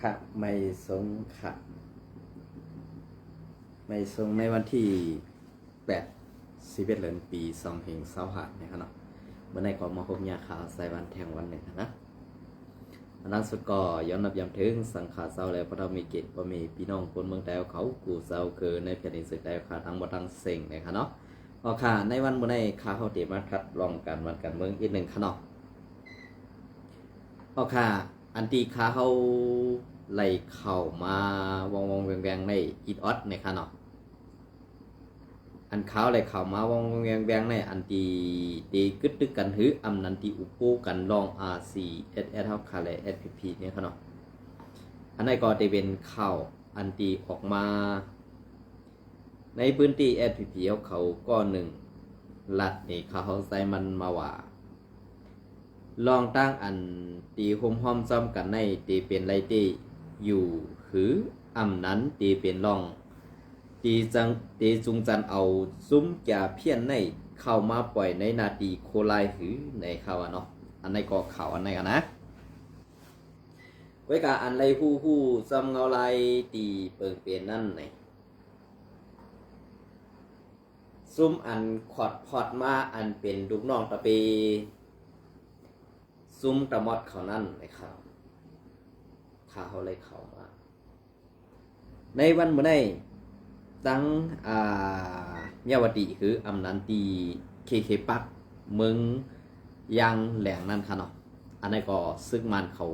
ຂະ ໄມສົງຂະ ໄມສົງໃນວັນທີແປດ ສິບເອັດ ເດືອນ ປີສອງພັນຊາວຫ້າ ນີ້ຫັ້ນເນາະ. ມື້ນີ້ກໍມາພົບຍາມຂ່າວສາຍວັນແທ່ງວັນໜຶ່ງຫັ້ນນະ. ອັນດັງສຸດກໍຍອມຮັບຍາມເຖິງສັງຂາເຈົ້າ ແລະ ພວກເຮົາມີເກດ ພໍ່ແມ່ພີ່ນ້ອງຄົນເມືອງໃຕ້ເຮົາເຂົາ ກູ່ເຈົ້າຄືໃນແຜ່ນດິນເສກໃຕ້ເຮົາຂ້າ ທັງໝົດທັງເສັງນີ້ຫັ້ນເນາະ. ເອົາຄ່ະ ໃນວັນມື້ນີ້ຂ້າເຮົາເດມາຄັດລອງການບ້ານການເມືອງອີກໜຶ່ງຫັ້ນເນາະ. ເອົາຄ່ະ ອັນທີ່ຂ້າເຮົາໄລ່ຂ່າວມາວ່ອງໆແວ່ງໆໃນອິດອອດນີ້ຫັ້ນເນາະ. ອັນຂ່າວໄລ່ຂ່າວມາວ່ອງໆແວ່ງໆໃນ ອັນທີ່ເດກຶດຕຶກກັນ ຫຼື ອຳນັ້ນທີ່ອຸໂປກັນລອງ ອາຊີເອັສເອັສ ເຮົາຂ້າ ແລະ ເອັສພີພີ ນີ້ຫັ້ນເນາະ. ອັນນັ້ນກໍໄດ້ເປັນຂ່າວອັນທີ່ອອກມາ ໃນພື້ນທີ່ ເອັສພີພີ ເຮົາເຂົາ ກໍໜຶ່ງລັດນີ້ ເຂົາເຮົາໃຊ້ມັນມາວ່າ ລອງຕັ້ງອັນທີ່ໂຮມຮ້ອມຊ້ອມກັນໃນທີ່ເປັນໄລເຕຢູ່ ຫຼື ອຳນັ້ນທີ່ເປັນລອງທີ່ຈັ່ງ ທີ່ຈຸງຈັນເອົາຊຸມຈາພຽນໃນເຂົ້າມາປ່ອຍໃນໜ້າທີ່ໂຄລາຍ ຫຼື ໃນຂ່າວອະເນາະ. ອັນໃນກໍຂ່າວອັນໃນກະນະ ໄວ້ກະອັນໄລຮູ້ຮູ້ຊ້ຳເງົາລາຍທີ່ເປີງເປັນນັ້ນໃນ ຊຸມອັນຂອດພອດມາ ອັນເປັນລູກນ້ອງຕາເປ ຊຸມຕາມອດເຂົານັ້ນໃນຂ່າວ ຂ້າເຮົາໄລ່ຂ່າວມາ ໃນວັນມື້ໃນ ທັງ ອາ ຍາວະຕີ ຄື ອຳນັ້ນທີ່ ເຄເຄ ປາກ ເມືອງຢາງແຫຼງນັ້ນຄ່ະເນາະ. ອັນນັ້ນກໍຊຶກມານເຂົາ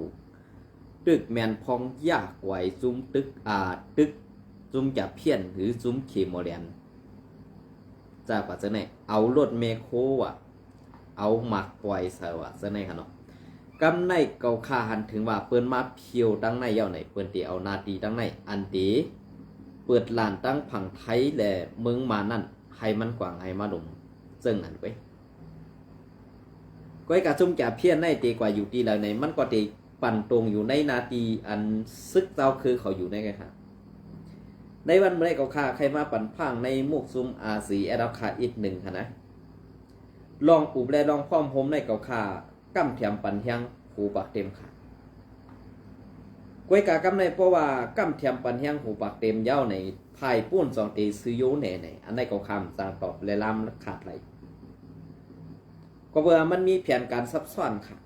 ຕຶກແມ່ນພອງຢາກວາຍຊຸມຕຶກ ອາ ຕຶກຊຸມຈາພຽນ ຫຼື ຊຸມເຂມໍແລນ ຈາກວ່າຈັ່ງໃດ ເອົາລົດແມໂຄວ່າ ເອົາໝາກປອຍໃສ່ວ່າຈັ່ງໃດຫັ້ນເນາະ. ກຳໃນເຂົາຂ້າຫັ້ນ ເຖິງວ່າເພິ່ນມາພຽວທາງໃນແລ້ວໃນ ເພິ່ນເຕເອົາໜ້າທີ່ທາງໃນ ອັນເຕເປີດລານທັງຝັ່ງໄທ ແລະ ເມືອງມານນັ້ນ ໃຫ້ມັນກວ້າງໃຫ້ມາດົງ ເຊິ່ງນັ້ນເວີຍ ກ້ອຍກະຊຸມຈາພຽນໃນເຕກວ່າຢູ່ທີ່ໃດໃນ ມັນກໍເຕ ປັນຕົງຢູ່ໃນໜ້າທີ່ອັນຊຶກເຈົ້າຄືເຂົາຢູ່ໃນກະຄ່ະ. ໃນວັນມື້ໃດກໍຂ້າໄຄມາປັນພາງໃນໝູ່ຊຸມອາຊີແອັດເຮົາຂ້າອີກໜຶ່ງຫັ້ນນະ ລອງອຸບແລລອງພ້ອມໂຮມໃນກໍຂ້າກຳແຖມປັນແຮງຫູປາກເຕັມຄ່ະ. ກ້ອຍກະກຳໃນເພາະວ່າກຳແຖມປັນແຮງຫູປາກເຕັມຍາວໃນ ພາຍປູນສອງເຕຊື່ໂຍແນ່ໃນ ອັນໃດກໍຂ້າມສັ່ງຕອບແລລາມຂາດໄຫຼ ກໍເພື່ອມັນມີແຜນການຊັບຊ້ອນຄ່ະ.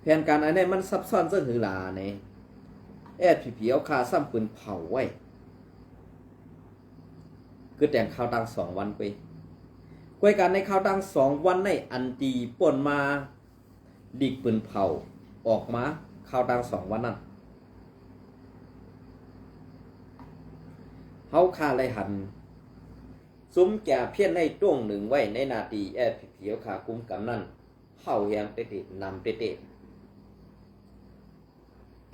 ແຜນການອັນໃດມັນຊັບຊ້ອນເຊິ່ງຫືອຫຼາໃນ ເອັສພີພີ ເອົາຄ່າຊ້ຳປືນເຜົາໄວ້ ຄືແຕ່ງຂ່າວຕັ້ງສອງວັນເວີຍ ກ້ອຍການໃນຂ່າວຕັ້ງສອງວັນໃນ ອັນທີ່ປ່ນມາດິກປືນເຜົາອອກມາຂ່າວຕັ້ງສອງວັນນັ້ນ ເຮົາຂ້າໄດ້ຫັນ ຊຸມຈາພຽນໃນໂຕ້ງໜຶ່ງໄວ້ໃນໜ້າທີ່ ເອັສພີພີ ເຮົາຂ້າກຸມກຳນັ້ນ ເຮົາແຮງເຕະໆ ນຳເຕະໆ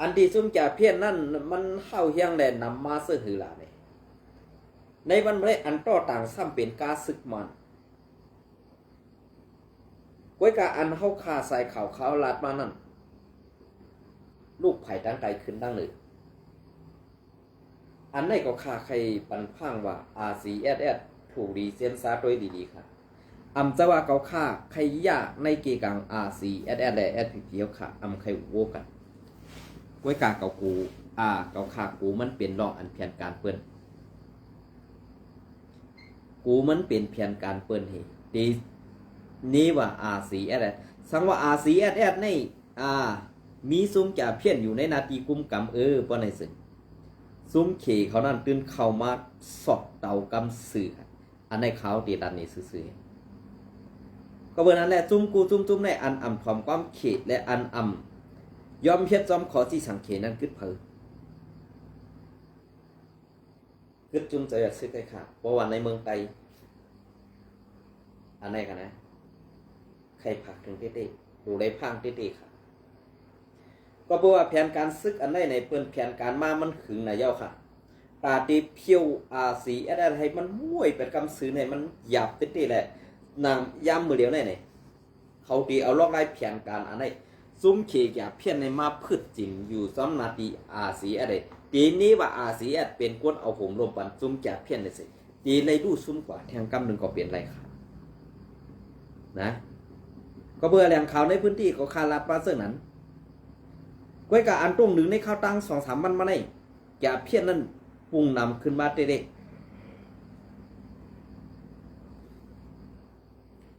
ອັນທີ່ຊຸມຈາພຽນນັ້ນ ມັນເຮົາແຮງແລະນຳມາເຊິ່ງຫືອຫຼາໃນ ໃນວັນເມື່ອໃດອັນຕໍ່ຕາງຊ້ຳເປັນກາຊຶກມານ ກ້ອຍກະອັນເຮົາຂ້າສາຍຂ່າວເຂົາລາດມານັ້ນ ລູກໃຜຕັ້ງໃຈຂຶ້ນຕັ້ງເລີຍ ອັນໃດກໍຂ້າໄຄປັນພາງວ່າ ອາຊີແອັດແອັດ ຖືກດີເຊັນຊາໂຕຍດີໆຄ່ະ. ອຳຈະວ່າກໍຂ້າໄຄຢາກໃນເກກາງ ອາຊີແອັດແອັດ ແລະ ເອັສພີພີ ເຮົາຂ້າອຳໄຄໂວກັນ ກ້ອຍກາເຂົາກູ ອາ ກໍຂ້າກູມັນເປັນລອງອັນແຜນການເພິ່ນ ກູມັນເປັນແຜນການເພິ່ນເຮ ເດ ນີ້ວ່າ ອາຊີແອັດແອັດ ສັງວ່າ ອາຊີແອັດແອັດ ໃນ ອາ ມີຊຸມຈາພຽນຢູ່ໃນໜ້າທີ່ກຸມກຳ ເອີ ປານໃດເຊິ່ງ ຊຸມເຂເຂົານັ້ນຕື່ນເຂົ້າມາຊອກເຕົາກຳຊື່ ອັນໃນຂ່າວເຕຕັນນີ້ຊື່ໆ ກໍເບີນັ້ນແຫຼະ ຊຸມກູຊຸມຈຸ່ມໃນອັນອຳຖ່ອມຄວາມເຂ ແລະ ອັນອຳຍອມເຮັດຊອມຂໍຊິສັງເຂນັ້ນຄືໃຜ? ຄຶດຈຸ່ມໃຈວ່າຊຶກໃຫ້ຂ້າ ເພາະວ່າໃນເມືອງໃຕ້ ອັນໃດກະນະ ໃຄພາກເຖິງເຕໆ ໂຕໄດ້ພາງເຕໆຄ່ະ. ກໍເພາະວ່າແຜນການຊຶກອັນໃດໃນ ເພິ່ນແຜນການມາມັນຂຶງນະເຍົາຄ່ະ ຕາເຕພຽວ ອາຊີແອັດແອັດ ໃຫ້ມັນຫ້ວຍເປັນກຳຊືນ ໃຫ້ມັນຫຍາບເຕໆ ແລະ ນຳຍາມມື້ດຽວໃນໃນ ເຂົາເຕເອົາລອກລາຍແຜນການອັນໃດ ຊຸມເຂຈາພຽນໃນມາພືດຈິງຢູ່ຊ້ຳໜ້າທີ່ ອາຊີແອັດແອັດ ເຕນີ້ວ່າ ອາຊີແອັດ ເປັນຄົນເອົາໂຫມລົມປັນຊຸມຈາພຽນໃນເສ ເຕໄດ້ຮູ້ຊຸມກວ່າແທ່ງກຳໜຶ່ງກໍເປັນໄດ້ຄ່ະ ນະ ກໍເບີແຫຼ່ງຂ່າວໃນພື້ນທີ່ກໍຄ່າລາດມາເຊິ່ງນັ້ນ ກວຍກາອັນຕົງດຶງໃນຂ່າວຕັ້ງສອງສາມວັນມານີ້ ຈາພຽນນັ້ນປຸງນຳຂຶ້ນມາເຕະ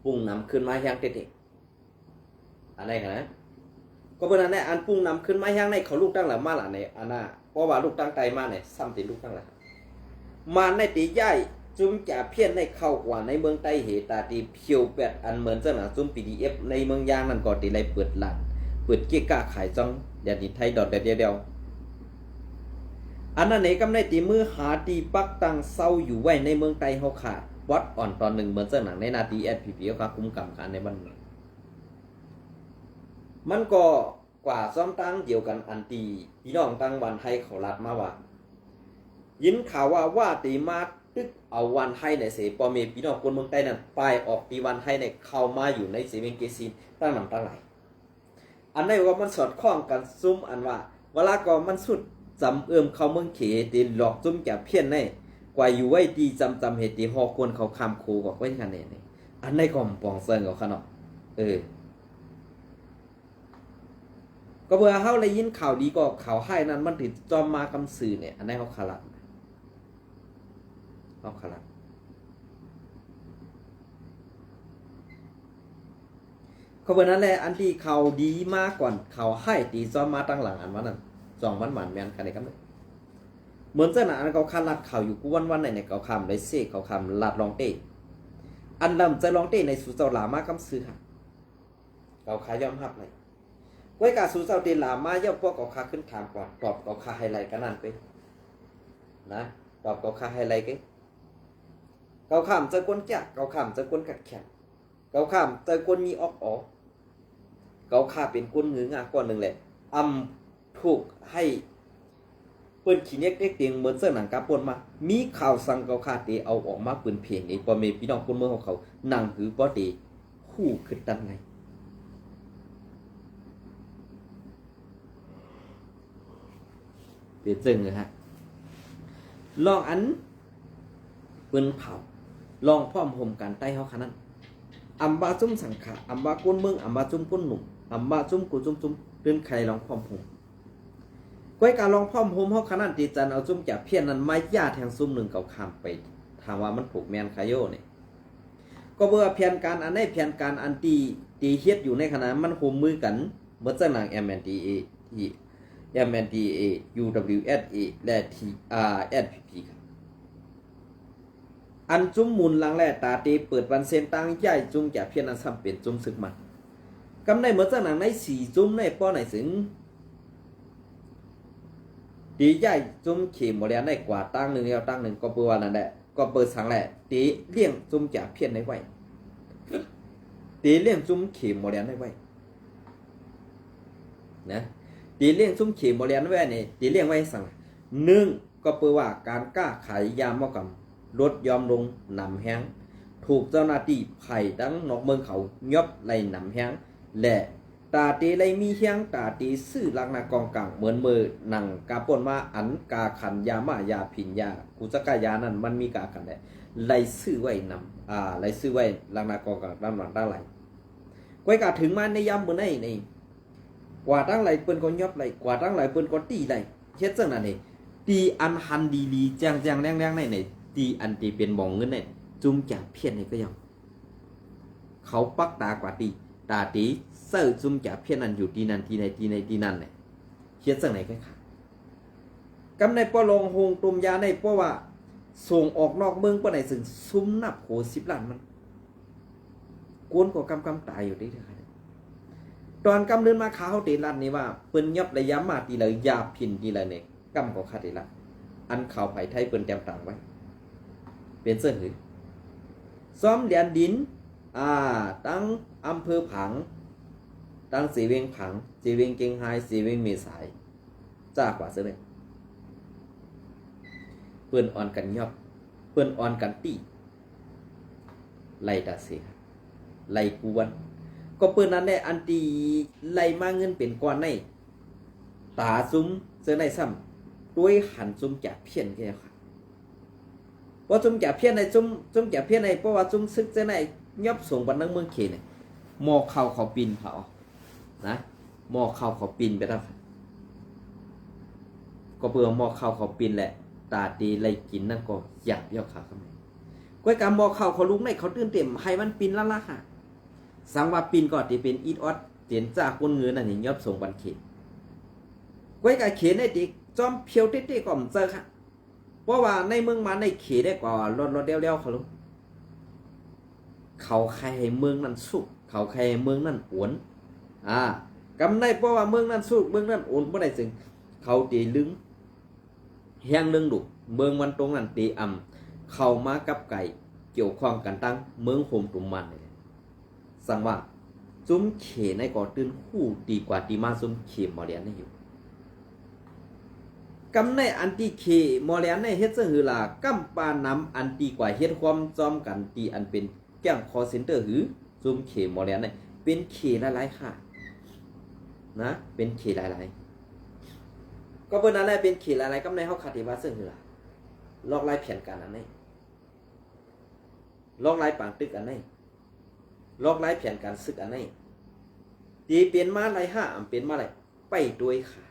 ໆ ປຸງນຳຂຶ້ນມາແຮງເຕະໆ ອັນໃດຫັ້ນນະ. ກໍເປັນອັນນັ້ນແຫຼະ ອັນປຸງນຳຂຶ້ນມາແຮງໃນເຂົາລຸກຕັ້ງຫຼາມາລະໃນອັນນະ ເພາະວ່າລຸກຕັ້ງໃຕ້ມາໃນຊ້ຳເຕັນລຸກຕັ້ງຫຼາ ມາໃນເຕຍ້າຍຈຸ້ມຈາພຽນໃນເຂົ້າກວ່າໃນເມືອງໃຕ້ເຫ ຕາເຕຜຽວແປດອັນເໝືອນເຊິ່ງນະ ຈຸ້ມ PDF ໃນເມືອງຢາງນັ້ນກໍເຕໄດ້ເປີດຮ້ານ ເປີດເກະກະຂາຍຊ່ອງແດນດິນໄທດອນແດດດຽວໆ ອັນນັ້ນເຫ ກຳໄດ້ເຕມືຫາທີ່ປັກຕັ້ງເຊົາຢູ່ໄວ້ໃນເມືອງໃຕ້ເຮົາຂ້າ ປອດອ່ອນຕອນໜຶ່ງເໝືອນເຊິ່ງນະ ໃນໜ້າທີ່ SSPP ເຮົາຂ້າກຸມກຳການໃນບ້ານເມືອງ ມັນກໍ ກວ່າຊ່ອມທາງດຽວກັນ ອັນທີ່ພີ່ນ້ອງທາງວັນໄທເຂົາລາດມາວ່າ ຍິນຂ່າວວ່າ ວ່າເຕມາຕຶກເອົາວັນໄທໃນເສ ພໍ່ແມ່ພີ່ນ້ອງຄົນເມືອງໃຕ້ນັ້ນ ປາຍອອກທີ່ວັນໄທໃນ ເຂົ້າມາຢູ່ໃນເຊວຽງເກຊີນ ຕັ້ງນຳຕັ້ງຫຼາຍ. ອັນໃດວ່າມັນສອດຄ່ອງກັນຊຸມອັນວ່າ ວະລາກໍມັນສຸດຈຳເອື້ອມເຂົ້າເມືອງເຂ ເຕຫຼອກຈຸ້ມຈາພຽນໃນ ກວ່າຢູ່ໄວ້ທີ່ຈຳຈຳເຫດ ເຕຮໍຄວນເຂົາຂ້າມໂຂກອອກໄວ້ຂະແນນໃນ ອັນໃດກໍປອງເຊິ່ງເອົາຂະເນາະ ເອີ. ກໍເມື່ອເຮົາໄດ້ຍິນຂ່າວດີກໍຂ່າວຮ້າຍນັ້ນ ມັນຖືຈອມມາກຳຊື່ນີ້ ອັນໃດເຮົາຄາລັດ ເຮົາຄາລັດ ເຂົາເບິ່ງນັ້ນແຫຼະ ອັນທີ່ຂ່າວດີມາກ່ອນ ຂ່າວຮ້າຍຕີຈອມມາຕັ້ງຫຼັງ ອັນວ່ານັ້ນ ສອງວັນຫວານແມ່ນຄັນໃດກຳເນີດ ເໝືອນເຊິ່ງນະ ອັນເຂົາຄາລັດຂ່າວຢູ່ກູ່ວັນໆໃນ ເຂົາຄາມໄດ້ເຊ ເຂົາຄາມລາດລອງເຕ້ ອັນເລີ່ມຈະລອງເຕ້ໃນ ສູ່ເຈົ້າລາມາກຳຊື່ຫັ້ນ ເຂົາຄາຍອມຮັບໄດ້ ກວຍກາສູ່ເຈົ້າເຕລາມາ ຍ້ອນພວກເຂົາຄາຂຶ້ນຖາມກວ່າ ຕອບເຂົາຄາໃຫ້ໄຫຼກະນັ້ນເວີຍ ນະ ຕອບເຂົາຄາໃຫ້ໄຫຼເວີຍ ເຂົາຄາມເຈົ້າຄົນຈາກ ເຂົາຄາມເຈົ້າຄົນຂັດແຂນ ເຂົາຄາມເຈົ້າຄົນມີອອກອອ ເຂົາຄາເປັນຄົນງືງາກ້ອນໜຶ່ງແຫຼະ ອຳ ຖືກໃຫ້ເພິ່ນຂີ້ເໜັກເຕັກເຕັງເໝືອນເຊິ່ງໜັງກາປ່ນມາ ມີຂ່າວສັງເຂົາຄາເຕເອົາອອກມາປືນເພງເອງ ພໍ່ແມ່ພີ່ນ້ອງຄົນເມືອງຂອງເຂົາ ໜັງຫືບໍ່ເຕຮູ້ຄຶດຕັນໄງ ເປັນເຊິ່ງເລີຍຮະ ລອງອັນ ເປັນເຜົ່າ ລອງພ້ອມໂຮມກັນໃຕ້ເຮົາຂະນັ້ນ ອຳວ່າຊຸມສັງຂະ ອຳວ່າຄົນເມືອງ ອຳວ່າຊຸມຄົນໜຸ່ມ ອຳວ່າຊຸມກູຊຸມຊຸມ ຕື່ນໄຄລອງພ້ອມໂຮມ ກວຍກາລອງພ້ອມໂຮມເຮົາຂະນັ້ນ ທີ່ຈະເອົາຊຸມຈາພຽນນັ້ນມາຢາດແທງຊຸມໜຶ່ງເຂົາຂ້າມໄປ ຖາມວ່າມັນຖືກແມ່ນຄະໂຍນີ້ ກໍເບິ່ງວ່າແຜນການອັນໃດ ແຜນການອັນທີ່ ທີ່ເຮັດຢູ່ໃນຂະນະມັນຮ່ວມມືກັນ ເໝືອນເຊິ່ງນາງ MNDAA MNDAA UWSA ແລະ ທີ່ SSPP ອັນຈຸ້ມໝູນຫຼັງ ແລະ ຕາເຕເປີດວັນເສັ້ນທາງຍ້າຍຈຸ້ມຈາພຽນນັ້ນ ຊ້ຳເປັນຈຸ້ມຊຶກມັນ ກຳໄດ້ເໝືອນເຊິ່ງນາງໃນສີ່ຈຸ້ມໃນປ້ອນໃນເຊິ່ງ ທີ່ຍ້າຍຈຸ້ມເຂມບໍ່ແລນໄດ້ກວ່າຕັ້ງໜຶ່ງແລ້ວຕັ້ງໜຶ່ງ ກໍເປີວ່ານັ້ນແຫຼະ ກໍເປີສັງແຫຼະ ທີ່ລ້ຽງຈຸ້ມຈາພຽນໄດ້ໄວ້ ທີ່ລ້ຽງຈຸ້ມເຂມບໍ່ແລນໄດ້ໄວ້ ນະ ທີ່ລ້ຽງຈຸ້ມເຂມບໍ່ແລນໄວ້ນີ້ ທີ່ລ້ຽງໄວ້ສັງ ໜຶ່ງ ກໍເປີວ່າການຄ້າຂາຍຢາມາກຳ ລົດຢ່ອມລົງນຳແຮງ ຖືກເຈົ້າໜ້າທີ່ໄພທາງນອກເມືອງເຂົາຫຍັບໄລ່ນຳແຮງ ແລະ ຕາເຕໄລ່ມີແຮງ ຕາເຕຊື້ຫຼັກໜ້າກອງກາງ ເໝືອນເມີໜັງກາປ່ນມາ ອັນກາຂັນຢາມ້າ ຢາຜິນ ຢາກຸຈັກກະຢານັ້ນ ມັນມີກາຂັນແຫຼະ ໄລ່ຊື້ໄວ້ນຳ ອ່າ ໄລ່ຊື້ໄວ້ຫຼັກໜ້າກອງກາງ ນຳຫຼັງຕັ້ງຫຼາຍ ກວຍກາເຖິງມາໃນຍາມມື້ໃນນີ້ ກວ່າຕັ້ງຫຼາຍເພິ່ນກໍຫຍັບໄລ່ ກວ່າຕັ້ງຫຼາຍເພິ່ນກໍຕີໄລ່ ເຮັດຈັ່ງນັ້ນເດ ທີ່ອັນຫັນດີໆ ແຈ້ງໆ ແຈ້ງໆ ໃນ ໃນ ທີ່ອັນທີ່ເປັນໝໍເງິນໃນ ຈຸ້ມຈາພຽນໃນກໍຍັງ ເຂົາປັກຕາກວ່າຕີ ຕາຕີ ເສີຈຸ້ມຈາພຽນນັ້ນຢູ່ທີ່ນັ້ນ ທີ່ໃນ ທີ່ໃນ ທີ່ນັ້ນແຫຼະ ເຮັດຈັ່ງໃດກໍຂາຍ ກຳໃນປໍລອງໂຮງຕົ້ມຢາໃນ ເພາະວ່າສົ່ງອອກນອກເມືອງປານໃດ ເຊິ່ງຊຸມນັບໂຫສິບລ້ານມັນ ໂກນກໍກຳກຳຕາຍຢູ່ເດ້ ຕອນກຳເດີນມາຂາເຮົາເຕລັດນີ້ວ່າ ເພິ່ນຫຍັບໄລຍາມາຕີລະ ຢາຜິນຕີລະເນ ກຳກໍຄາເຕລັດ ອັນຂ່າວໄພໄທເພິ່ນແຕ້ມຕາງໄວ້ ເປັນເຊິ່ງຫື ຊ້ອມແດນດິນ ອ່າ ຕັ້ງອຳເພີຜາງ ຕັ້ງເຊວຽງຜາງ ເຊວຽງເກັງຮາຍ ເຊວຽງເມສາຍ ຈາກວ່າເຊິ່ງໃດ ເພິ່ນອ່ອນກັນຫຍັບ ເພິ່ນອ່ອນກັນຕີ ໄລ່ຕາເສ ໄລ່ກູວັນ ກໍເປີນນັ້ນແຫຼະ ອັນທີ່ໄລ່ມາເງິນເປັນກ້ອນໃນ ຕາຊຸມເຊິ່ງໃດຊ້ຳ ດ້ວຍຫັນຊຸມຈາພຽນແກ່ເຈົ້າຄ່ະ ເພາະຊຸມຈາພຽນໃນ ຊຸມ ຊຸມຈາພຽນໃນ ເພາະວ່າຊຸມຊຶກເຊິ່ງໃດຫຍັບສົ່ງໄປທາງເມືອງເຂນ ໝໍ້ເຂົ້າເຂົາປິ່ນເຂົາ ນະ ໝໍ້ເຂົ້າເຂົາປິ່ນໄປທາງ ກໍເພື່ອໝໍ້ເຂົ້າເຂົາປິ່ນແຫຼະ ຕາເຕໄລ່ກິນນັ້ນກໍຢາກເດີເຂົາ. ກ້ອຍກາໝໍ້ເຂົ້າເຂົາລຸກໃນ ເຂົາຕື່ນເຕັມໃຫ້ມັນປິ່ນລະລະຫາ. ສັງວ່າປິ່ນກໍເຕເປັນອິດອອດ ເຕັນຈ້າກົ້ນເງິນນັ້ນນີ້ ຍອບສົ່ງບັນເຂ. ກ້ອຍກາເຂໃນເຕຈອມພຽວເຕເຕກໍບໍ່ເຈີຄ່ະ. ເພາະວ່າໃນເມືອງມານໃນເຂໄດ້ກວ່າລອດໆແລ້ວໆເຂົາລຸ. ເຂົາໃຄ່ໃຫ້ເມືອງນັ້ນສຸກ ເຂົາໃຄ່ໃຫ້ເມືອງນັ້ນໂອນ. ອາ ກຳໃນເພາະວ່າເມືອງນັ້ນສຸກ ເມືອງນັ້ນໂອນບໍ່ໄດ້ ເຊິ່ງເຂົາເຕລຶງ ແຮງເລື່ອງດຸ ເມືອງວັນຕົງນັ້ນເຕອຳເຂົ້າມາກັບໄກ່ ກ່ຽວຂ້ອງກັນຕັ້ງເມືອງໂຮມຕຸມມານນີ້ແຫຼະ. ສັງວ່າຈຸ້ມເຂໃນກໍຕື່ນຮູ້ດີກວ່າທີ່ມາຈຸ້ມເຂໝໍແລນໃນຢູ່. ກຳໃນອັນທີ່ເຂໝໍແລນໃນເຮັດຈັ່ງຫືລາ ກຳປານຳອັນທີ່ກວ່າເຮັດຮ່ວມຈອມກັນທີ່ອັນເປັນ ແກ້ງຄໍເຊັນເຕີ ຫື ຊຸມເຂໝໍແລນນີ້ ເປັນເຂຫຼາຍໆຄ່ານະ ເປັນເຂຫຼາຍໆ. ກໍເປັນນັ້ນແຫຼະ ເປັນເຂຫຼາຍໆ ກຳໃນເຮົາຄາດເດວ່າເຊິ່ງເວລາ ລອກລາຍແຜນການອັນໃດ ລອກລາຍປາງຕຶກອັນໃດ ລອກລາຍແຜນການສຶກອັນໃດ ທີ່ເປັນມາຫຼາຍຫ້າ ອຳເປັນມາຫຼາຍ ໄປດ້ວຍຄ່າ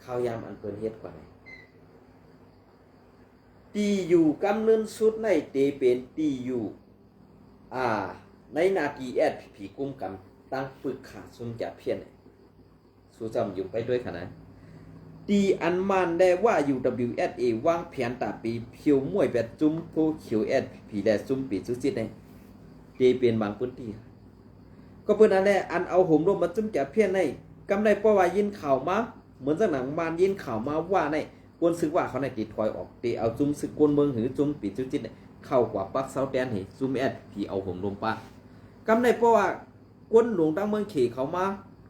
ເຂົ້າຍາມອັນເພິ່ນເຮັດກວ່າໃນ ທີ່ຢູ່ກຳເນີນສຸດໃນເຕເປັນທີ່ຢູ່ ອາ ໃນໜ້າທີ່ ແອສພີພີ ກຸ້ມກຳ ຕັ້ງປຶກຂາຊຸມຈາພຽນ ສູ່ຈຳຢູ່ໄປດ້ວຍຂະນະ ທີ່ອັນມານແລະວ່າ ຢູດັບເບິນຢູເອສເອ ວາງແຜນຕາປີພຽວມວຍແບບຈຸ້ມໂພຂຽວ ແອສພີພີ ແລະ ຈຸ້ມປີສຸຈິດໃນ ເຕເປັນບາງພື້ນທີ່. ກໍເພິ່ນນັ້ນແຫຼະ ອັນເອົາໂຫມລົມມາຈຸ້ມຈາພຽນໃນ ກຳໄດ້ເພາະວ່າຍິນຂ່າວມາ ເໝືອນຈັ່ງໜັງມານຍິນຂ່າວມາວ່າໃນ ກົນສຶກວ່າເຂົາໃນຕິດຖອຍອອກ ຕິເອົາຈຸ້ມສຶກກົ້ນເມືອງ ຫຼື ຈຸ້ມປີສຸຈິດ ເຂົ້າກວ່າປັກເຊົາແຕນ ໃຫ້ຈຸ້ມແອສພີພີເອົາໂຫມລົມປະ ກຳໄດ້ເພາະວ່າ ກົນຫຼວງທາງເມືອງເຂເຂົາມາ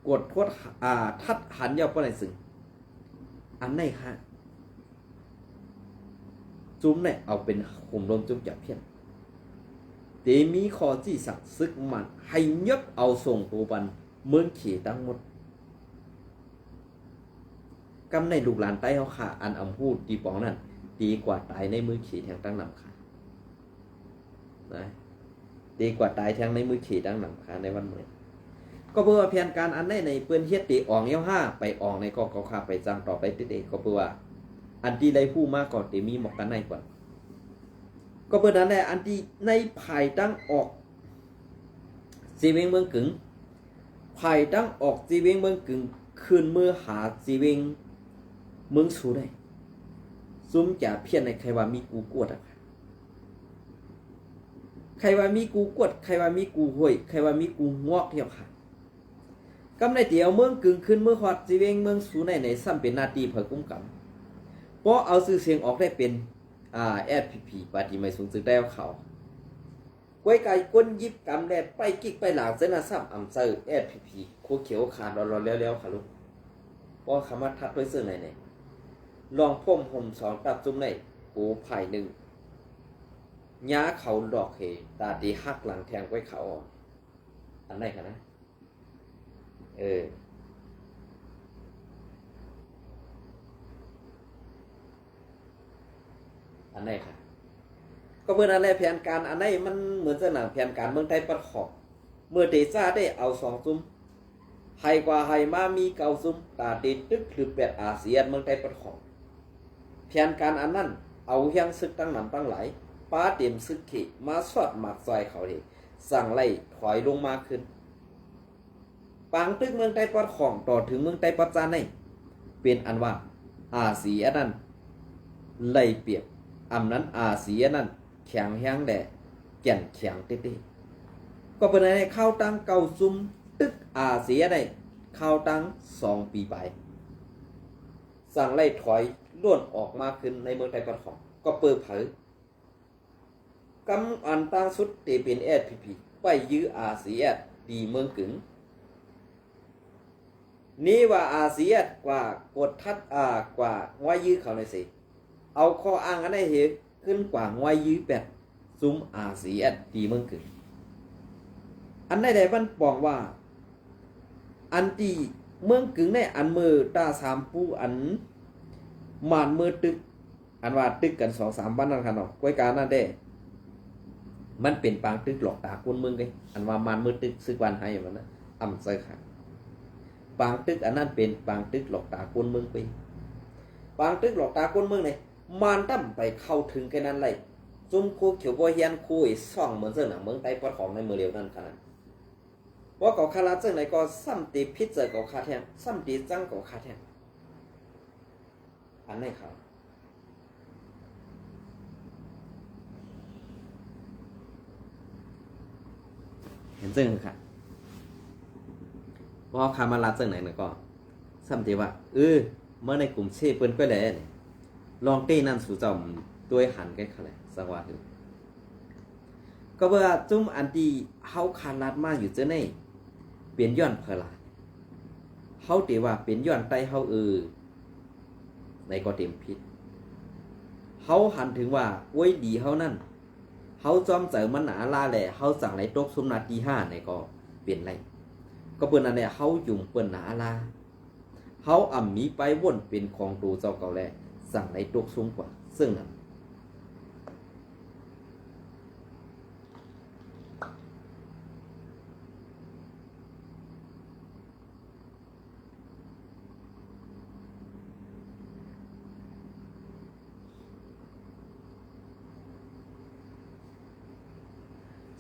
ກວດທວດ ອາ ທັດຫັນຍາວປານໃດ ຊຶ່ງອັນໃນຫາ ຈຸ້ມໃນເອົາເປັນໂຫມລົມຈຸ້ມຈາພຽນ ເຕມີຂໍ້ຊີ້ສັ່ງສຶກມານໃຫ້ຍົດເອົາສົ່ງໂຕບັນເມືອງເຂທັງໝົດ. ກຳໃນລູກຫຼານໃຕ້ເຮົາຂ້າ ອັນອຳຮູ້ຕີປອງນັ້ນ ເຕກວ່າຕາຍໃນມືເຂແທງຕັ້ງນຳຂ້າ ນະ ເຕກວ່າຕາຍແທງໃນມືເຂຕັ້ງນຳຂ້າໃນວັນມື້ນີ້ ກໍເພາະວ່າແຜນການອັນໃດໃນເພິ່ນເຮັດເຕອອງເຫວຫາ ໄປອອງໃນກໍເຂົາຂ້າໄປຈ້າງຕໍ່ໄປຕິເດ ກໍເພາະວ່າອັນທີ່ໄດ້ຮູ້ມາກໍເຕມີໝົດກັນໃນກ່ອນ ກໍເພາະນັ້ນແຫຼະ ອັນທີ່ໃນພາຍຕາງອອກເຊເວັງເມືອງກຶງ ພາຍຕາງອອກເຊເວັງເມືອງກຶງ ຂຶ້ນເມືອຫາເຊເວັງເມືອງຊູໄດ້ ຊຸມຈາພຽນໃນໃຄວ່າມີກູກວດ ໃຄວ່າມີກູກວດ ໃຄວ່າມີກູຫ້ວຍ ໃຄວ່າມີກູງອກເດີ ກຳໃນຕຽວເມືອງກຶງຂຶ້ນເມືອຮອດເຊເວັງເມືອງຊູໃນ ໃນຊ້ຳເປັນໜ້າທີ່ໃຜກຸ້ມກຳ ເພາະເອົາຊື່ສຽງອອກໄດ້ເປັນ ອາ ແອສພີພີ ປາຕີໃໝ່ສູນສຶກໄດ້ເອົາເຂົາ ກ້ວຍກາຍກົ້ນຢິບກຳແລະໄປກິກໄປຫຼາງເຊິ່ງນະຊ້ຳອຳເຊີແອສພີພີ ໂຄຂຽວຂາດຫຼໍ່ໆແລ້ວໆຂະລຸ ບໍ່ຄຳວ່າທັດໄວ້ເຊິ່ງໃນໃນ ລອງພົມຫົມສອງຕັບຈຸ້ມໃນໂກພາຍໜຶ່ງ ຍາເຂົາຫຼອກເຮ ຕາຕີຫັກຫຼັງແທງກ້ວຍຂາວອ່ອນ ອັນໃດຂະນະ ເອີ ອັນໃດຂະ ກໍເພິ່ນອັນໃດ ແຜນການອັນໃດ ມັນເໝືອນຈັ່ງໜັງແຜນການເມືອງໄທປັດຂອງ ເມື່ອເຕຊາໄດ້ເອົາສອງຈຸ້ມ ໃຫ້ກວ່າໃຫ້ມາມີເກົ້າຈຸ້ມ ຕາເຕຕຶກຫຼືແປດ ອາຊີແອດ ເມືອງໄທປັດຂອງ ແຜນການອັນນັ້ນ ເອົາຮຽງສຶກຕັ້ງນຳຕັ້ງຫຼາຍ ປາເຕັມສຶກເຂ ມາຊອດໝາກຊອຍເຂົາເດ ສັ່ງໄລ່ຖອຍລົງມາຄືນ ປາງຕຶກເມືອງໄທປອດຂອງຕໍ່ເຖິງເມືອງໄທປອດຈານໃນ ເປັນອັນວ່າ ອາຊີແອດນັ້ນໄດ້ປຽບ ອຳນັ້ນ ອາຊີແອດນັ້ນແຂງແຮງແລະແກ່ນແຂງເຕໆ ກໍເປັນໃນຂ່າວຕັ້ງເກົ້າຊຸມຕຶກ ອາຊີແອດໄດ້ຂ່າວຕັ້ງສອງປີປາຍ ສັ່ງໄລ່ຖອຍລ້ວນອອກມາຄືນໃນເມືອງໄທປອດຂອງ ກໍເປີດເຜີຍ ກຳອັນຕ່າງສຸດເຕເປັນແອສພີພີ ໄປຢື້ອາຊີແອດ ທີ່ເມືອງກຶງ ນີ້ວ່າອາຊີແອດກວ່າກົດທັດ ອາ ກວ່າງວາຍຢື້ເຂົາໃນເສ ເອົາຂໍ້ອ້າງອັນໃດເຫ ຂຶ້ນກວ່າງວາຍຢື້ແປດ ຊຸມອາຊີແອດ ທີ່ເມືອງກຶງ ອັນໃດໃດມັນປອງວ່າ ອັນທີ່ເມືອງກຶງໃນອັນເມີຕາສາມປູ ອັນມານເມີຕຶກ ອັນວ່າຕຶກກັນສອງສາມວັນນັ້ນຄະເນາະ ກ້ວຍການັ້ນເດ້ ມັນເປັນປາງຕຶກຫຼອກຕາຄົນເມືອງເດ້ ອັນວ່າມານເມີຕຶກ ຊຶກຫວານໄຮມັນນະ ອຳໃສ່ຂາ ປາງຕຶກອັນນັ້ນເປັນປາງຕຶກຫຼອກຕາກົນເມືອງເວີຍ. ປາງຕຶກຫຼອກຕາກົນເມືອງນີ້ ມັນຕ້ອງໄປເຂົ້າເຖິງແຄ່ນັ້ນໄດ້. ຊຸມຄູຂຽວບໍ່ຮຽນຄູໄອ້ຊ່ອງເໝືອນເຊິ່ງໜັງເມືອງໃຕ້ປອດຂອງໃນມື້ລຽວນັ້ນຂະໜາດ ບໍ່ເຂົາຄາລາດເຊິ່ງໃດກໍຊ້ຳຕີຜິດໃຈເຂົາຄາແທ້, ຊ້ຳຕີຈັງເຂົາຄາແທ້. ອັນນີ້ເຂົາ ເຫັນເຊິ່ງຄືກັນ. ພໍເຮົາຄາມາລາດເຊິ່ງໃດນັ້ນກໍຊ້ຳຕີວ່າ ເອີ ມາໃນກຸ່ມເຊເພິ່ນກໍແຫຼະ ລອງເຕະນັ້ນສູ່ເຈົ້າໂດຍຫັນໄກຂະແຫຼະ ສັງວ່າຄື ກໍເພາະວ່າຈຸ້ມອັນທີ່ເຮົາຄາດລາດມາຢູ່ເທື່ອນີ້ ເປັນຍ້ອນໃຜລະ? ເຮົາເຕວ່າເປັນຍ້ອນໄຕເຮົາເອີ ໃນກໍເຕັມຜິດ. ເຮົາຫັນເຖິງວ່າ ໂອ້ຍ ດີເຮົານັ້ນ ເຮົາຈອມໃຈມັນໜາລາແຫຼະ ເຮົາຈັ່ງໄດ້ຕົກຊຸມໜ້າທີຫ້າໃນກໍເປັນໄດ້. ກໍເປັນນັ້ນແຫຼະ ເຮົາຢຸ່ມເພິ່ນໜາລາ ເຮົາອຳມີໄປວົນເປັນຂອງໂຕເຈົ້າເກົ່າແລະ ຈັ່ງໄດ້ຕົກຊຸມກວ່າເຊິ່ງນັ້ນ.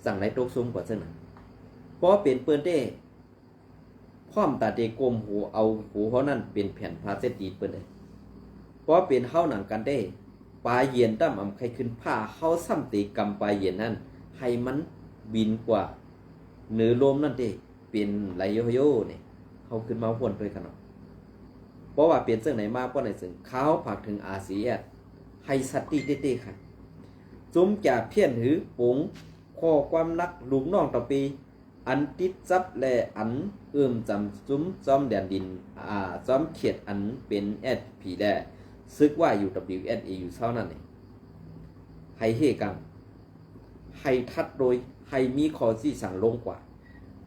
ຈັ່ງໄດ້ຕົກຊຸມກວ່າເຊິ່ງນັ້ນ. ພໍເປັນເພິ່ນເດ້ ພ້ອມຕາເຕກົມຫົວ ເອົາຫົວເຮົານັ້ນເປັນແຜ່ນຜ້າເຊັດຕີນເພິ່ນເດ້. ພໍເປັນເຮົາໜັງກັນເດ້ ປາເຢັນຕ່ຳອຳໄຄຂຶ້ນຜ້າ ເຮົາຊ້ຳເຕກຳປາເຢັນນັ້ນ ໃຫ້ມັນບິນກວ່າເໜືອລົມນັ້ນເດ້ ເປັນໄລໂຍໂຍນີ້ ເຮົາຂຶ້ນມາຮ່ວນດ້ວຍກັນເນາະ. ເພາະວ່າເປັນຈັ່ງໃດມາ ເພາະໃນເຊິ່ງ ຂ້າພາກເຖິງ ອາຊີແອັດ ໃຫ້ສະຕິເຕໆ ຄັນ ຈຸ້ມຈາພຽນຫື ປົງຂໍ້ຄວາມໜັກ ລູກນ້ອງຕະປີ ອັນຕິດຈັບ ແລະ ອັນເອີ່ມຈຳຈຸ້ມຈອມແດນດິນ ອາ ຈອມເຂດອັນເປັນ ແອັດ ພີ ແລະ ສຶກວ່າ ຢູ ດັບເບິນຢູ ແອັດ ເອ ຢູ ເຊົານັ້ນ ໃຫ້ເຮກັງ ໃຫ້ທັດໂດຍ ໃຫ້ມີຂໍ້ຊີ້ສັງລົງກວ່າ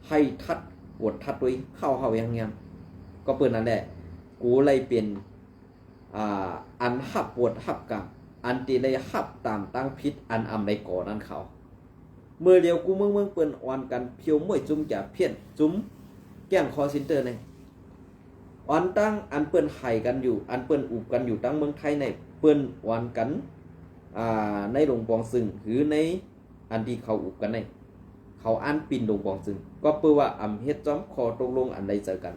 ໃຫ້ທັດກວດທັດໂດຍເຂົ້າເຮົາຢ່າງງາມ. ກໍເປັນນັ້ນແຫຼະ ກູໄລເປັນ ອ່າ ອັນຮັບບົດຮັບກຳ ອັນທີ່ໄດ້ຮັບຕາມຕັ້ງຜິດ ອັນອຳໄລກໍນັ້ນເຂົາ. ເມື່ອລຽວກູເມືອງເມືອງເພິ່ນອອນກັນພຽວມ້ວຍຈຸ້ມຈາພຽນ ຈຸ້ມແກ້ງຄໍເຊັນເຕີໃນ ອອນຕັ້ງອັນເພິ່ນໄຫກັນຢູ່ ອັນເພິ່ນອຸບກັນຢູ່ທາງເມືອງໄທໃນ ເພິ່ນອອນກັນ ອ່າ ໃນດົງບອງຊຶງ ຫຼື ໃນ ອັນທີ່ເຂົາອຸບກັນໃນ ເຂົາອ່ານປິ່ນດົງບອງຊຶງ ກໍເພື່ອວ່າອຳເຮັດຈອມຂໍ້ຕົກລົງອັນໄດ້ເຈີກັນ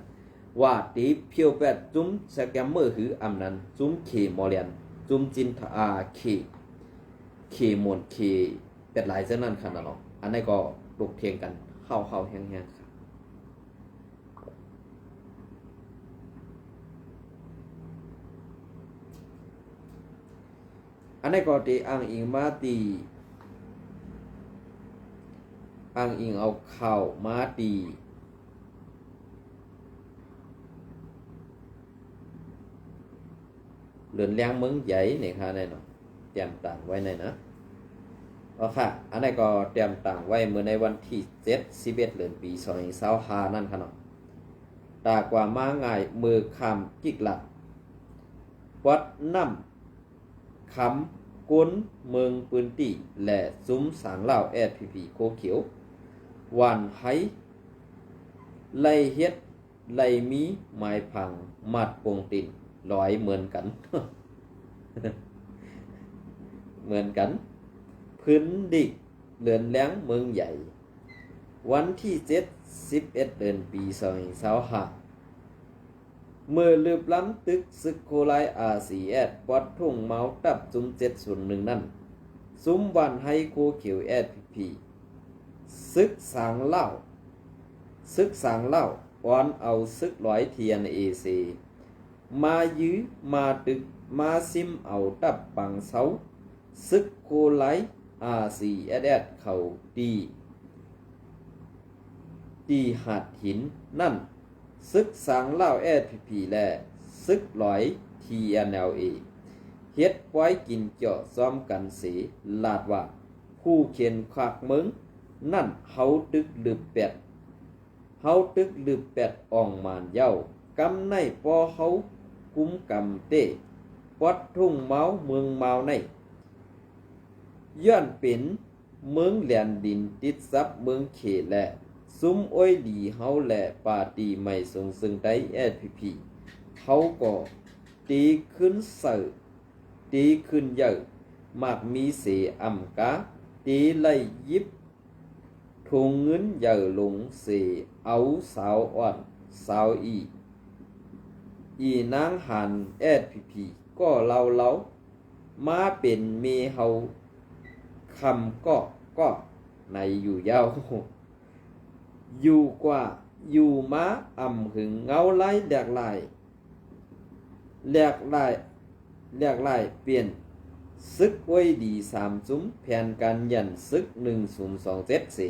ວ່າຕີພຽວແປດຈຸ້ມສະແກມເມີ ຫຼື ອຳນັ້ນ ຈຸ້ມເຂມໍແລນ ຈຸ້ມຈິນ ອາ ເຂ ເຂມົນ ເຂແປດຫຼາຍເຊັ່ນນັ້ນຄັນນະເນາະ. ອັນໃດກໍຕົກຖຽງກັນເຮົາໆແຮງໆ. ອັນໃດກໍທີ່ອ້າງອີງມາທີ່ ອ້າງອີງເອົາຂ່າວມາທີ່ ເລີນແລງເມືອງໃຫຍ່ນີ້ຄ່ະ ແນ່ນອນ ຕຽມຕາງໄວ້ໃນນະ ເອົາຄ່ະ ອັນໃດກໍຕຽມຕາງໄວ້ເມື່ອໃນວັນທີເຈັດ ສິບເອັດ ເດືອນ ປີສອງພັນຊາວຫ້ານັ້ນຄ່ະເນາະ ຕາກວ່າມາງ່າຍເມືອຄາມກິກລັດ ວັດນ້ຳ ຄຳ ກຸນເມືອງພື້ນທີ່ ແລະ ຊຸມສາງລາວ ແອັດ ພີ ໂຄຂຽວ ຫວ່ານໄຮ ໄລ່ເຮັດ ໄລ່ມີໝາຍຜັງ ມັດປົງຕີນ ລອຍເໝືອນກັນ ເໝືອນກັນ ພື້ນດິກເລີນແລງເມືອງໃຫຍ່ ວັນທີເຈັດ ສິບເອັດ ເດືອນ ປີສອງພັນຊາວຫ້າ ເມື່ອລຶບລ້ຳຕຶກຊຶກໂຄລາຍ ອາຊີແອັດ ປອດທົ່ງເມົາ ຕັບຈຸ້ມເຈັດສູນໜຶ່ງນັ້ນ ຊຸມຫວ່ານໄຮໂຄຂຽວ ແອັດ ພີ ຊຶກສາງລາວ ຊຶກສາງລາວ ອອນເອົາຊຶກລອຍ ທີເອັນເອ ເຊ ມາຢື້ມາຕຶກ ມາຊິມເອົາຕັບປັງເຊົາ ຊຶກໂຄລາຍ ອາຊີແອັດແອັດ ເຂົ້າຕີ ທີ່ຫາດຫີນນັ້ນ ຊຶກສາງລາວ ແອັດ ພີ ແລະ ຊຶກລອຍ ທີເອັນແອລເອ ເຮັດປອຍກິນເຈາະຊ້ອມກັນເສ ລາດວ່າ ຜູ້ເຂນຂາກເມືອງນັ້ນ ເຮົາຕຶກລຶບແປດ ເຮົາຕຶກລຶບແປດອ່ອງມານເຍົາ ກຳໃນປໍເຮົາກຸມກຳເຕ ປອດທົ່ງເມົາເມືອງມາວໃນ ຍ້ອນເປັນເມືອງແລນດິນຕິດກັບເມືອງເຂ ແລະ ຊຸມອ້ອຍຫຼີເຮົາ ແລະ ປາຕີໄໝສູງເຊິ່ງໄດ້ ແອັສພີພີ ເຮົາກໍຕີຂຶ້ນເສີ ຕີຂຶ້ນເຢີ້ ມັກມີເສອຳກາ ຕີໄລ່ຢິບ ຖົງເງິນໃຫຍ່ລົງເສ ເອົາສາວອ່ອນສາວອີ ອີນາງຫານ ແອັສພີພີ ກໍເລົ່າເລົ່າ ມາເປັນເມເຮົາຄຳກອກກອກໃນຢູ່ຍາວ. ຢູ່ກວ່າຢູ່ມາອຳຫຶງເງົາລາຍແຫຼກຫຼາຍ ແຫຼກຫຼາຍ ແຫຼກຫຼາຍປ່ຽນ ສຶກອ້ອຍຫຼີສາມຊຸມ ແຜນການຢັນສຶກໜຶ່ງສູນສອງເຈັດເສ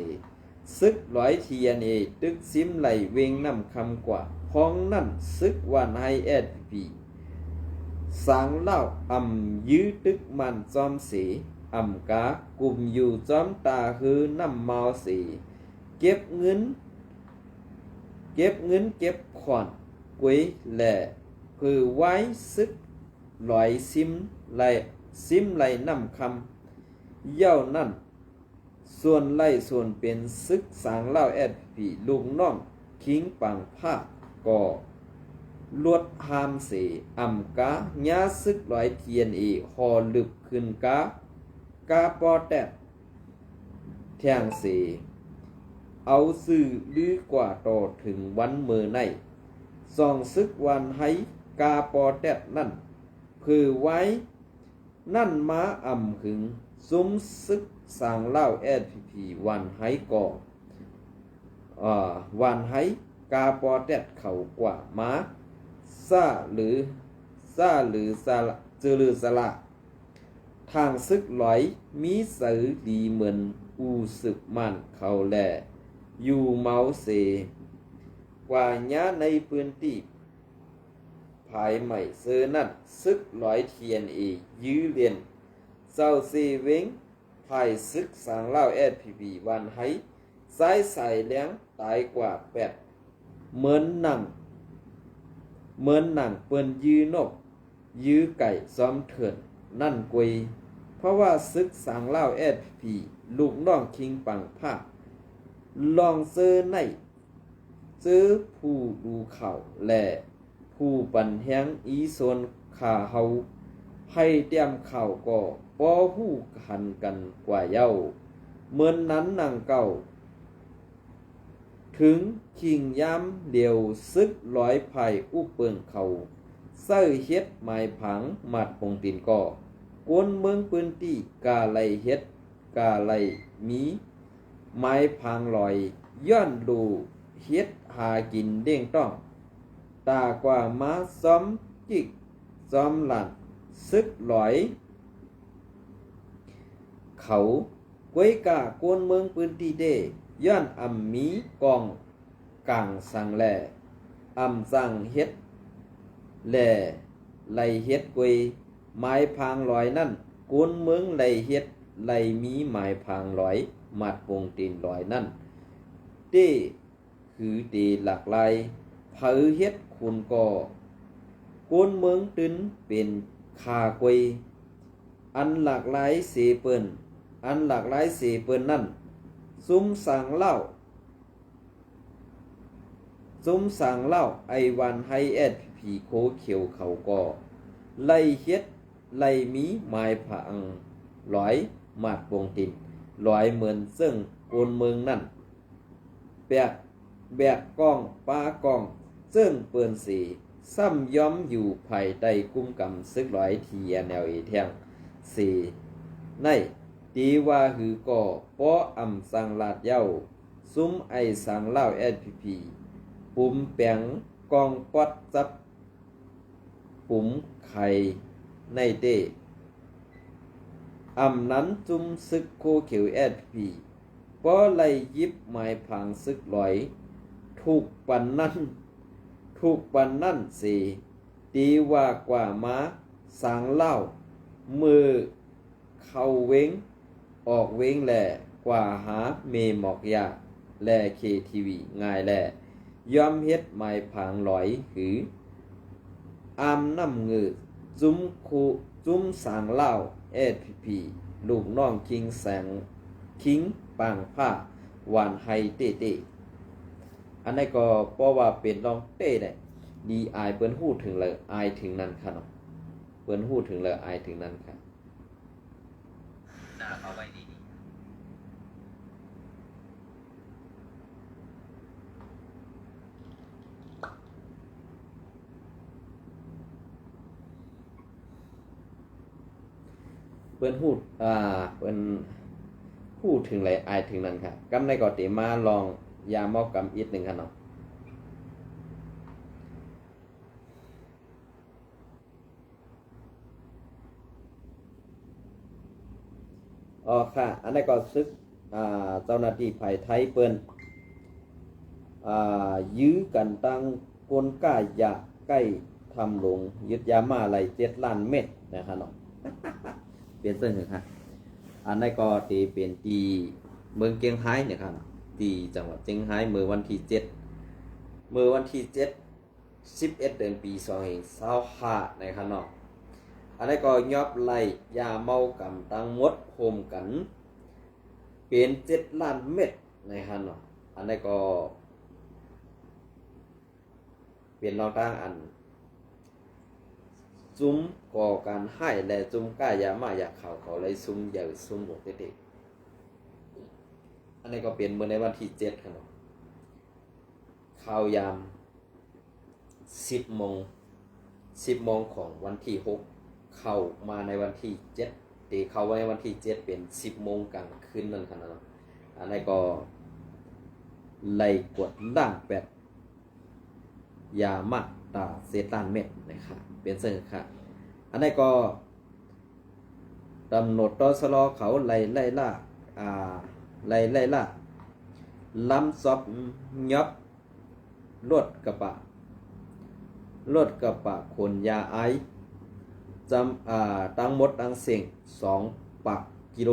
ສຶກຫຼອຍທີເອັນເອ ຕຶກຊິມໄຫຼເວັງນ້ຳຄຳກວ່າ ພ້ອມນັ້ນ ສຶກຫວານໄຮ ແອັສພີພີ ສາງລາວອຳຢື້ຕຶກມ່ານຈອມເສ ອຳກາກຸມຢູ່ຈອມຕາເຮີນ້ຳມາວເສ ເກັບເງິນ ເກັບເງິນເກັບຂອນກວຍ ແລະ ເຜີວາຍ ສຶກຫຼອຍຊິມໄລ ຊິມໄລນ້ຳຄຳ ເຍົານັ້ນ ສ່ວນໄລ່ສ່ວນເປັນ ຊຶກສາງລາວ ແອັສພີພີ ລູກນ້ອງຄິງປາງພາກ ກໍລວດຫ້າມເສ ອຳກາຍາຊຶກຫຼອຍ ທີເອັນເອ ຫໍລຶບຂຶ້ນກາ ກາປໍແຕັດ ແທງເສ ເອົາຊື່ລືກວ່າຕໍ່ເຖິງວັນເມີໃນ ສອງຊຶກຫວານໄຮ ກາປໍແຕັດນັ້ນ ເຜີວາຍ ນັ້ນມາອຳຫຶງ ຊຸມຊຶກສາງລາວ ແອັສພີພີ ຫວານໄຮກໍ ຫວານໄຮ ກາປໍແຕັດເຂົາກວ່າມາ ຊາລື ຊາລືຊາລະ ຈື່ລືຊາລະ ທາງຊຶກຫຼອຍມີໃຈດີເໝືອນອູ່ຊຶກມ່ານເຂົາແລ ຢູ່ເມົາເສ ກວ່າຍາໃນພື້ນທີ່ ພາຍໃໝ່ເຊີນັ້ນ ຊຶກຫຼອຍ ທີເອັນເອ ຢື້ລຽນ ເຈົ້າເຊເວັງ ພາຍຊຶກສາງລາວ ແອັສພີພີ ຫວານໄຮ ຊາຍສາຍແລງຕາຍກວ່າແປດ ເໝືອນໜັງ ເໝືອນໜັງເປີ້ນຢື້ນົກ ຢື້ໄກ່ຊອມເທີນນັ້ນກວຍ ເພາະວ່າຊຶກສາງລາວ ແອັສພີພີ ລູກນ້ອງຄິງປາງພາກ ລອງເຈີໃນ ເຈີຜູ້ດູຂ່າວ ແລະ ຜູ້ປັນແຮງອີ່ສ່ວນຂ້າເຮົາ ໃຫ້ຕຽມຂ່າວກໍບໍ່ຮູ້ຫັນກັນກວ່າເຍົາ ເໝືອນນັ້ນນາງເກົ່າ ເຖິງຄີງຍາມດຽວ ຊຶກຫຼອຍພາຍອຸບເປິງເຂົາ ໃຊ້ເຮັດໝາຍຜາງມັດປົງຕີນກໍ ຄົນເມືອງພື້ນທີ່ກະໄລ່ເຮັດ ກະໄລ່ມີ ໝາຍຜາງຫຼອຍ ຍ້ອນໂລເຮັດຫາກິນລ້ຽງຕ້ອງ ຕາກວ່າມາຊອມຈິກຊອມຫຼານ ຊຶກຫຼອຍເຂົາ ກວຍກາຄົນເມືອງພື້ນທີ່ເດ້ ຍ້ອນອຳມີກອງກາງສັງແລ ອຳສັ່ງເຮັດ ແລ ໄລ່ເຮັດກວຍ ໝາຍຜາງຫຼອຍນັ້ນ ຄົນເມືອງໄລ່ເຮັດ ໄລ່ມີໝາຍຜາງຫຼອຍ ມັດປົງຕີນຫຼອຍນັ້ນເດ້ ຄືເຕຫຼາກຫຼາຍ ໃຜເຮັດຄຸນກໍ ຄົນເມືອງຕື່ນເປັນຂ້າກວຍ ອັນຫຼາກຫຼາຍເສເປີ້ນ ອັນຫຼາກຫຼາຍເສເປີ້ນນັ້ນ ຊຸມສາງລາວ ຊຸມສາງລາວ ໄອຫວານໄຮ ແອັສພີພີ ໂຄຂຽວເຂົາກໍ ໄລ່ເຮັດ ໄລ່ມີໝາຍຜາງຫຼອຍ ມັດປົງຕີນຫຼອຍ ເໝືອນເຊິ່ງຄົນເມືອງນັ້ນ ແບກ ແບກກອງປາກອງເຈິ້ງເປີ້ນເສ ຊ້ຳຍອມຢູ່ພາຍໃຕ້ກຸມກຳຊຶກຫຼອຍ ທີເອັນເອ ແທງເສ ໃນ ຕີວ່າຫືກໍບໍ່ອຳສັ່ງລາດເຍົາ ຊຸມໄອສາງລາວ ແອັສພີພີ ປຸມແປງກອງປອດຈັບ ປຸມໄຄໃນເຕ ອຳນັ້ນຈຸມຊຶກໂຄຂຽວ ແອັສພີພີ ກໍໄລ່ຢິບໝາຍຜາງຊຶກຫຼອຍ ທຸກປານນັ້ນ ທຸກປານນັ້ນເສ ຕີວ່າກວ່າມາສາງລາວ ເມື່ອ ເຂົ້າເວັງ ອອກເວັງແລ ກວ່າຫາເມໝອກຢາ ແລ ເຄທີວີ ງ່າຍແລ ຍອມເຮັດໝາຍຜາງຫຼອຍ ຫຼື ອາມນ້ຳເງີ ຈຸມຄູ ຈຸມສາງລາວ ແອັສພີພີ ລູກນ້ອງຄິງແສງ ຄິງປາງພາກ ຫວານໄຮເຕເຕ ອັນໃດກໍເພາະວ່າເປັນລອງເຕ້ແຫຼະ ດີອາຍ ເພິ່ນຮູ້ເຖິງແລ້ວອາຍເຖິງນັ້ນຄ່ະເນາະ ເພິ່ນຮູ້ເຖິງແລ້ວອາຍເຖິງນັ້ນຄ່ະ. ເພິ່ນຮູ້ ອ່າ ເພິ່ນຮູ້ເຖິງແລ້ວອາຍເຖິງນັ້ນຄ່ະ. ກຳໃດກໍເຕມາລອງຢາເມົາກຳອີກໜຶ່ງຄ່ະເນາະ. ອໍ ຄ່ະ ອັນໃດກໍຊຶກ ອ່າ ເຈົ້າໜ້າທີ່ຝ່າຍໄທເພິ່ນ ອ່າ ຢື້ກັນຕັ້ງຄົນຄ້າຢາໃກ້ຖ້ຳຫຼວງ ຍຶດຢາມ້າໄດ້ເຈັດລ້ານເມັດນະຄະເນາະ ເປັນເຊິ່ງຫັ້ນຄ່ະ. ອັນໃດກໍເຕເປັນທີ່ເມືອງຈຽງຮາຍນະຄະ ທີ່ຈັງຫວັດຈຽງຮາຍ ເມື່ອວັນທີເຈັດ ເມື່ອວັນທີເຈັດ ສິບເອັດ ເດືອນ ປີສອງພັນຊາວຫ້ານະຄະເນາະ. ອັນໃດກໍຍອບໄດ້ຢາເມົາກຳທັງໝົດໂຮມກັນເປັນເຈັດລ້ານເມັດນະຄະເນາະ. ອັນໃດກໍເປັນແນວທາງອັນຊຸມກໍ່ການຮ້າຍ ແລະ ຊຸມຄ້າຢາມ້າຢາຂາວເຂົາໄດ້ຊຸມໃຫຍ່ຊຸມຫຼວງເຕັດໆ. ອັນໃດກໍເປັນມື້ໃນວັນທີເຈັດນະຄະເນາະ. ເຂົ້າຍາມ ສິບໂມງ ສິບໂມງຂອງວັນທີຫົກ ເຂົ້າມາໃນວັນທີເຈັດ ເຕເຂົ້າໃນວັນທີເຈັດ ເປັນສິບໂມງກາງຄືນນັ້ນຂະເນາະ. ອັນໃດກໍໄດ້ກວດລ້າງແປດຢາມາຕາເສດລ້ານເມັດນະຄະ ເປັນເຊິ່ງຄ່ະ. ອັນໃດກໍ ຕຳຫຼວດ ຕສລ ເຂົາໄລ່ ໄລ່ລ່າ ອ່າ ໄລ່ ໄລ່ລ່າ ລຳສອບຍອບລົດກະບະ ລົດກະບະຂົນຢາໄອສ໌ ຈຳ ອ່າ ທັງໝົດທັງເສັງ ສອງປາກກິໂລ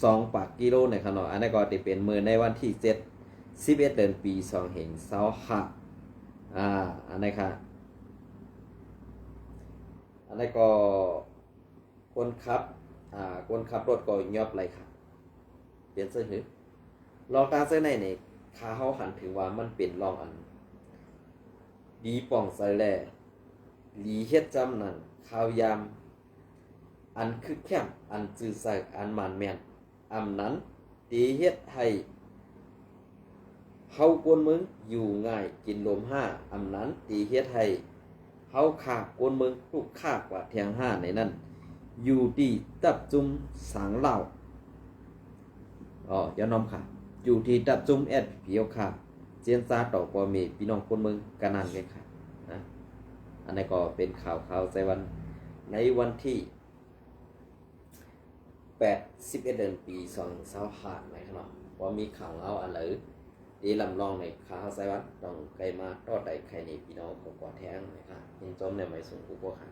ສອງປາກກິໂລນະຄະເນາະ. ອັນນັ້ນກໍຈະເປັນມື້ໃນວັນທີເຈັດ ສິບເອັດເດືອນ ປີສອງພັນຊາວຫ້າ ອ່າ ອັນນັ້ນຄ່ະ. ອັນນັ້ນກໍຄົນຂັບ ອ່າ ຄົນຂັບລົດກໍຍອບໄລ່ຂ້າມ ເປັນເຊິ່ງຫື ລອງຕາງເຊິ່ງໃນນີ້ ຂ້າເຮົາຫັນເຖິງວ່າມັນເປັນລອງອັນດີປ່ອງໃສແລ ດີເຮັດຈຳນັ້ນ ຂ່າວຍາມອັນຄຶກແຄ້ມ ອັນຈື່ໃສ ອັນໝານແມ່ນ ອຳນັ້ນ ທີ່ເຮັດໃຫ້ເຮົາຄົນເມືອງຢູ່ງ່າຍກິນລົມຫາ ອຳນັ້ນທີ່ເຮັດໃຫ້ເຮົາຂ້າຄົນເມືອງທຸກຂ້າກວ່າທຽງຫາໃນນັ້ນ ຢູ່ທີ່ຕັບຈຸມສາງລາວ ອໍ ຢ່ານ້ອມຂ້າ ຢູ່ທີ່ຕັບຈຸມແອັດພີພີເຮົາຂ້າ ເຈນຊາຕໍ່ພໍ່ແມ່ພີ່ນ້ອງຄົນເມືອງກະນັ້ນແມ່ນຂ້ານະ. ອັນນັ້ນກໍເປັນຂ່າວ ຂ່າວໄຊວັນ ໃນວັນທີ ແປດ ສິບເອັດເດືອນ ປີສອງພັນຊາວຫ້ານະຄະເນາະ. ບໍ່ມີຂ່າວເງົາອັນໃດທີ່ລຳລອງໃນຂ່າວເຮົາໄຊວັນ ຕ້ອງໄກມາຕໍ່ໄດ້ໄຂໃນພີ່ນ້ອງຂອງກວ່າແທງນະຄະ. ຍິນຊົມໃນໄມສູງຜູ້ພວກຂ້າ